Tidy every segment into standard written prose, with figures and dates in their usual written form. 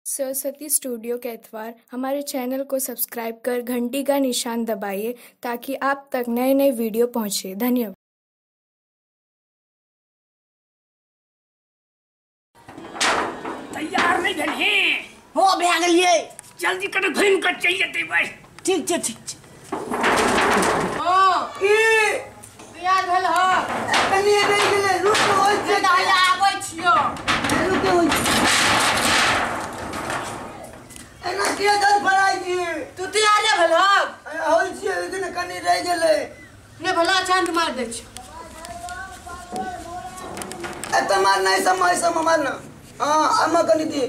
Saraswati studio Kaithwar हमारे channel को subscribe कर घंटी का निशान दबाइए ताकि आप तक नए नए वीडियो पहुंचे। धन्यवाद। तैयार नहीं भेल हे हो भए गेलियै। जल्दी कर घुमि कर चलि जेतै बस। ठीक छै ठीक छै। हां की तैयार भेल ह? कनी रहि गेलै, रुक होइ छै। तऽ आबै छियो। रुक होइ छै। एना किया दल फराइ छी? तू तैयार नहि भेल ह? होइ छियै, लेकिन कनी रहि गेलै। नहि भला चांद मार दै छियो। एतऽ मार नहि, समय समय मार ना। हाँ अम्मा कनी दी।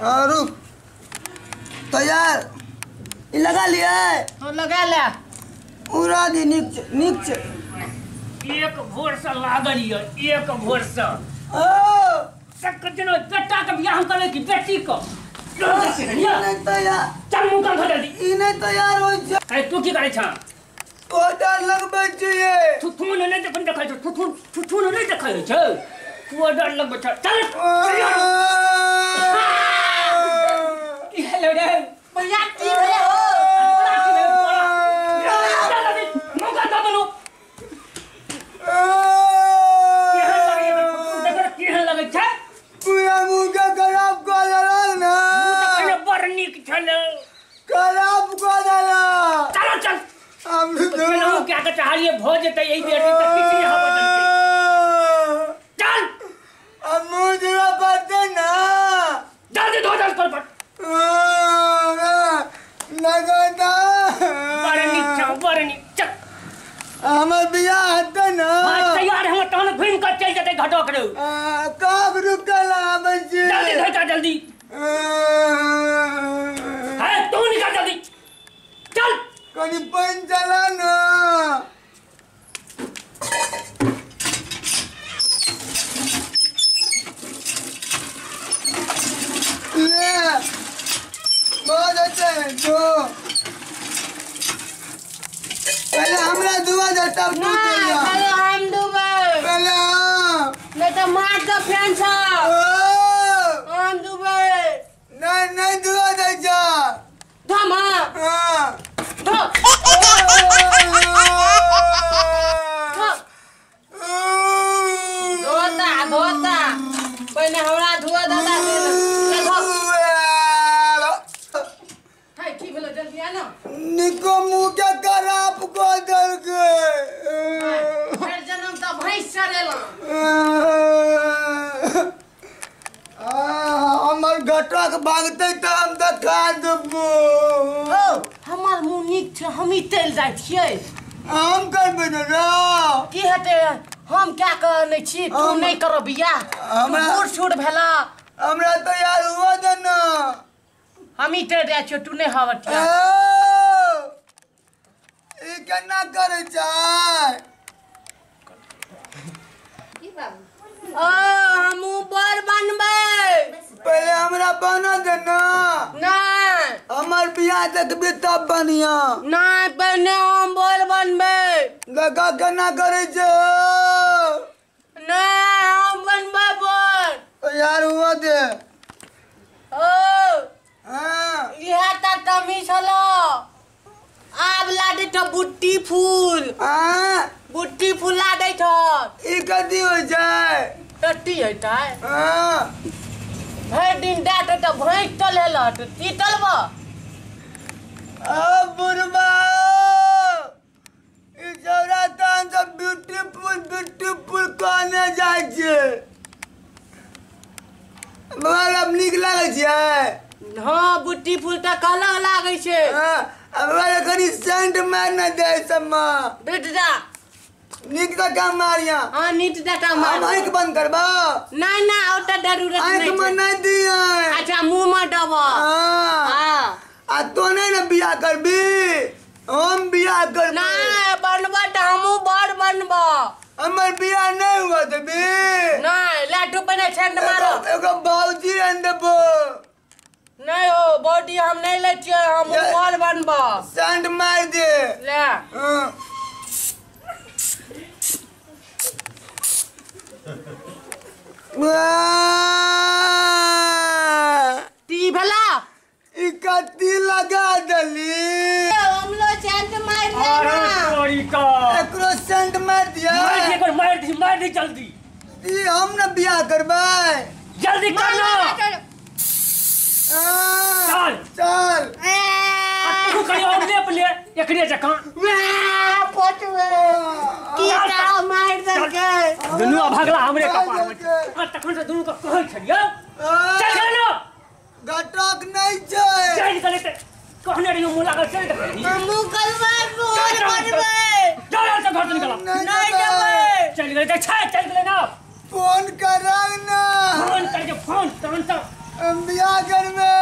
हाँ रुक, तैयार ई लगा लियै। तो लगा ले। उड़ा दी। नीक छै नीक छै। एक भोर से लागल ये, एक भोर से ओ सब दिन बेटा के बियाह करबै कि बेटी के? नहीं तैयार। चल मुंह कर जल्दी। ई नहीं तैयार होइ छै। अरे तू की करै छह? ऑर्डर लगबै छियै। थुथुन नहि देखन देखै छौ, थुथुन थुथुन नहि देखै छै। तू ऑर्डर लगबै छ। चल की हेलो रे भैया, की भेलै हो? चल जल्दी मुंह कर दऽ देलू। केहन लगै देखर, केहन लगै छै? पूरा मुंह के खराब कऽ देलक ना। पहिने बड़ नीक छल, खराब कऽ देलक। चल चल हम केनाहु कए कऽ चाहलियै भऽ जेतै एहि बेर तऽ किछु नहि हवा देलकै। चल अब मुंह जुड़ा पड़तै ना। जल्दी धो दल पर लगता बड़ नीक छौ, बड़ नीक। चल हमर बियाह हेतै ना। हाँ, तैयार हम तहन घुमि कऽ चलि जेतै घटक रे। कब रुकल आबै छी? जल्दी धो जा जल्दी। है तू निकल जल्दी। चल कनी पानि चला ना। ले भऽ जेतै। जो पहले हमरा डुबा दे तब तू नहीं पहले हम डूबै। पहले हम। नहीं तऽ मार के फैन छ। हम डूबै। नहीं नहीं डुबा दै छ। धम हां धो धोता धोता पहिने हमरा धोआ दादा से। हे की भेलो? जल्दी आ ना। निको मुंह के खराब कऽ देलकै। भरि जनम तऽ भैंस चरेलहुँ। हमर घटक भागतै तऽ हम देखा देबो। हमर मुँह नीक छै, हमही चलि जाइ छियै। हम करबै ने। की हेतै? हम क्या कऽ आनै छी? तू नहि करब बियाह? बूढ़ सूढ़ भेला। हमरा तैयार हुआ दे ना। हमही चलि जाइ छियौ, तू नहि हबऽ। ई केना करै छै? ओ हमहूँ बर बनबै। पहले हमरा बना दे ना। नहीं हमर बियाह देखबी तब बनिया। नहीं पहिने हम बर बनबै। देखा केना करै छै? नहीं हम बनबै बर। तैयार हुआ दे। ओ हाँ इएह तऽ कमी छलो। आब लादै छ बुट्टी फूल। हाँ बुट्टी फूल लादै छ। ई कथी होइ छै? टट्टी हेतै। हाँ भरि दिन डाँट तऽ भैंस टलहेलक, की टलबऽ? आ बुढ़बा ई छौड़ा तहन सब ब्यूटीफुल ब्यूटीफुल कहने जाइ छै। बड़ा नीक लागै छै। हाँ बुट्टी फूल तऽ कहलक लागै छै। हाँ हमरा कनी सेंट मार न दे सबमे। बेट जा नीक जकाँ मारिया। हाँ नीक जकाँ मार। हम आँखि बंद करबऽ? नहीं नहीं ओतऽ जरूरत नहीं। आँखि में नहीं दियै। अच्छा मुँह में देबऽ। हाँ आ तो नहीं ने बियाह करबी? हम बियाह करबै। नहीं बनबऽ तऽ हमहूँ बड़ बनबऽ। हमर बियाह नहीं हुआ देबी। नहीं लाटू पहिने सेंट मारो। एगो बाबूजी आनि देबो। नहीं हो बॉडी हम नहीं लै छियै, हम बड़ बनबऽ। सेंट मारि दे। ले। कत्ती लगा दली। हमलो सेंट मार अरे लेना। तोरी का एकरो सेंट मार दिया। मार दिया कर, मार दी, मार दी जल्दी। दी हम ना बियाह करबै। जल्दी कर ना। चल चल। आ तू कहियो हम लेप ले एकरे जकां। पटवे की का मार देलकै। दुनू अभगला हमरे कपार में। आ तखन से दुनू के कहै छलियै। चल गेल ना। घटक नहीं छै। चल गेलै ते कहने रहियो मुँह लागल चल गेलै। हमहू कलबै फोन करबै। चल चल घर से निकल। नहीं जेबै। चल गेलै ते छै, चल गेलै ना। फोन करब ना। फोन करके फोन तहन तऽ हम बियाह करबै।